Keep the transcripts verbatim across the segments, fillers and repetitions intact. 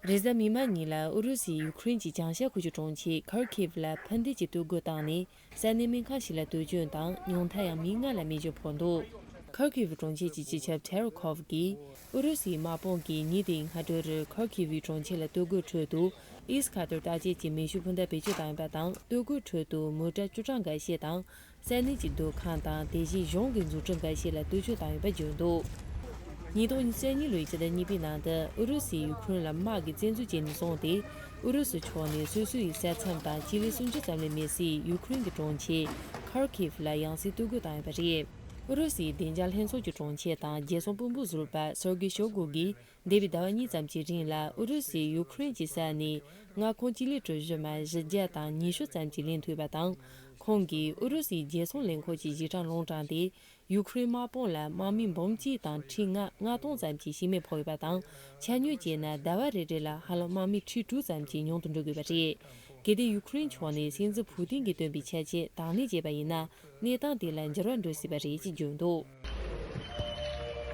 རེས་གཟའ་མིག་དམར་ཉིན་ལ་ཨུ་རུ་སུས་ཡུ་ཁུ་རེན་གྱི་བྱང་ཤར་ཁུལ་གྱི་གྲོང་ཁྱེར་ཁར་ཁིབ་ལ་འཕུར་མདེལ་གྱིས་གཏོར་རྒོལ་བཏང་ནས། ས་གནས་སྨན་ཁང་ཞིག་ལ་གཏོར་སྐྱོན་དང་ཉུང་མཐར་ཡང་མི་ལྔ་ལ་མེ་སྒྱོགས་ཕོག་འདུག་ཁར་ཁིབ་གྲོང་ཁྱེར་གྱི་སྤྱི་ཁྱབ་ཐེ་རུ་ཁོབ་ཀྱིས། ཨུ་རུ་སུའི་དམག་དཔུང་གིས་ཉིན་དེའི་སྔ་དྲོ་རུ་ཁར་ཁིབ་གྲོང་ཁྱེར་ལ་གཏོར་རྒོལ་ཁྲོད་དུ། ཨིས་ཁ་ཐོར་རྟ་དཔྱད་ཀྱི་མེ་ཤུགས་འཕུར་མདའ་བེད་སྤྱོད་བཏང་ཡོད་པ་དང་། གཏོར་རྒོལ་ཁྲོད་དུ་མོ་ཊ་བཅུ་ཕྲག་འགའ་ཤས་དང་། ས་གནས་ཀྱི་སྡོད་ཁང་དང་དེ་བཞིན་གཞུང་གི་འཛུགས་སྐྲུན་འགའ་ཤས་ལ་གཏོར་སྐྱོན་བཏང་ཡོད་པ་བརྗོད་འདུག་ཉིས་སྟོང་ཉེར་གཉིས་ལོའི་ཕྱི་ཟླ་གཉིས་པའི་ནང་དུ་ཨུ་རུ་སུས་ཡུ་ཁུ་རེན་ལ་དམག་གིས་བཙན་འཛུལ་བྱས་ནས་བཟུང་སྟེ། ཨུ་རུ་སུ་ཕྱོགས་ནས་སོ་སོའི་ས་མཚམས་དང་སྤྱི་ལེ་སུམ་ཅུ་ཙམ་ལས་མེད་སའི་ཡུ་ཁུ་རེན་གྱི་གྲོང་ཁྱེར་ཁར་ཁིབ་ལ་ཡང་སེ་གཏོར་རྒོལ་བཏང་ཡོད་པ་རེད། ཨུ་རུ་སུའི་བདེ་འཇགས་ལྷན་ཚོགས་ཀྱི་དྲུང་ཆེ་དང་རྒྱལ་སྲུང་དཔོན་པོ་ཟུར་པ་སེར་གི་ཤོ་གུ་གིས། འདས་པའི་ཟླ་བ་གཉིས་ཙམ་གྱི་རིང་ལ་ཨུ་རུ་སུས་ཡུ་ཁུ་རེན་གྱི་ས་ནས་མངའ་ཁོངས་སྤྱི་ལེ་གྲུ་བཞི་མ་བཞི་བརྒྱ་དང་ཉི་ཤུ་ཙམ་ཞིག་ལེན་ཐུབ་པ་དང་། ཁོང་གིས་ཨུ་རུ་སུའི་རྒྱལ་སྲུང་ལས་འཁོར་གྱི་གཞི་གྲངས་ལུང་དྲངས་ཏེ། ཡུ་ཁུ་རེན་དམག་དཔུང་ལ་དམག་མི་འབུམ་གཅིག་དང་ཁྲི་ལྔ་ལྔ་སྟོང་ཙམ་གྱི་ཤི་རྨས་ཕོག་ཡོད་པ་དང་། ཆ་སྙོམས་བྱས་ན་ཟླ་བ་རེ་རེ་ལ་ཧ་ལམ་དམག་མི་ཁྲི་དྲུག་ཙམ་གྱིས་ཉུང་དུ་འགྲོ་དགོས་པ་རེད། གལ་ཏེ་ཡུ་ཁུ་རེན་ཕྱོགས་ནས་སྲིད་འཛིན་ཕུ་ཏིན་གྱིས་བཏོན་པའི་ཆ་རྐྱེན་དང་ལེན་བྱས་པ་ཡིན་ན། གནས་སྟངས་དེ་ལ་འགྱུར་བ་འགྲོ་སྲིད་པ་རེད་ཅེས་བརྗོད་འདུག་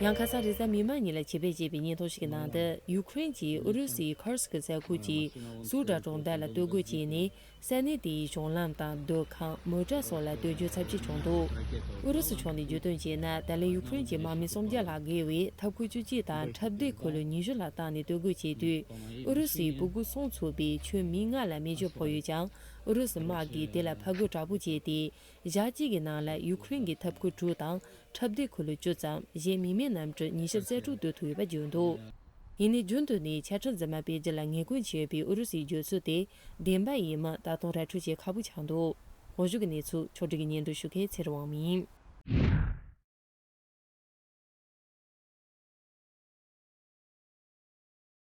ཡང་ཁ་སང་རེས་གཟའ་མིག་དམར་ཉིན་ལ་ཆེད་ཕེབས་བྱས་པའི་སྙན་ཐོ་ཞིག་གི་ནང་དུ། ཡུ་ཁུ་རེན་གྱིས་ཨུ་རུ་སུའི་ཁར་སི་ཀི་ས་ཁུལ་གྱི་སུའུ་དྲ་གྲོང་རྡལ་ལ་གཏོར་རྒོལ་བྱས་ནས། ས་གནས་དེའི་གཞུང་ལམ་དང་སྡོད་ཁང་། མོ་ཊ་སོགས་ལ་གཏོར་སྐྱོན་ཚབས་ཆེ་བྱུང་འདུག་ཨུ་རུ་སུ་ཕྱོགས་ནས་བརྗོད་དོན་བྱས་ན། ད་ལན་ཡུ་ཁུ་རེན་གྱི་དམག་མི་སུམ་བརྒྱ་ལྷག་བརྒལ་བས་འཐབ་ཁུལ་བཅུ་གཅིག་དང་འཁྲབ་སྡེ་འཁོར་ལོ་ཉི་ཤུ་ལྷག་བཏང་ནས་གཏོར་རྒོལ་བྱས་དུས། ཨུ་རུ་སུའི་སྤུ་གུ་སྲུང་ཚུགས་པའི་ཁྱོན་མི་ལྔ་ལ་མེ་སྒྱོགས་ཕོག་ཡོད་ཀྱང་། ཨུ་རུ་སུ་དམག་གིས་དེ་ལ་ཕར་རྒོལ་དྲག་པོ་བྱས་ཏེ། ཞག་གཅིག་གི་ནང་ལ་ཡུ་ཁུ་རེན་གྱི་འཐབ་འཁོར་དྲུག་དང་འཁྲབ་སྡེ་འཁོར་ལོ་བཅུ་ཙམ། གཞན་མི་མེད་གནམ་གྲུ་ཉི་ཤུ་རྩ་དྲུག་གཏོར་ཐུབ་ཡོད་པ་བརྗོད་འདུག་ཡིན་ནའི་རྒྱུན་དུ་ནས་ཆ་འཕྲིན་རྫུན་མ་སྤེལ་རྒྱུ་ལ་ངེས་སྐུལ་བྱས་ཡོད་པའི་ཨུ་རུ་སུའི་བརྗོད་ཚུལ་དེ་བདེན་པ་ཡིན་མིན་ད་དུང་ར་འཕྲོད་བྱེད་ཁག་པོ་ཆགས་འདུག་འོག་གཞུག་གི་གནས་ཚུལ་ཕྱོགས་སྒྲིག་གིས་སྙན་སྒྲོན་ཞུ་མཁན་ཚེ་རིང་དབང་མོ་ཡིན།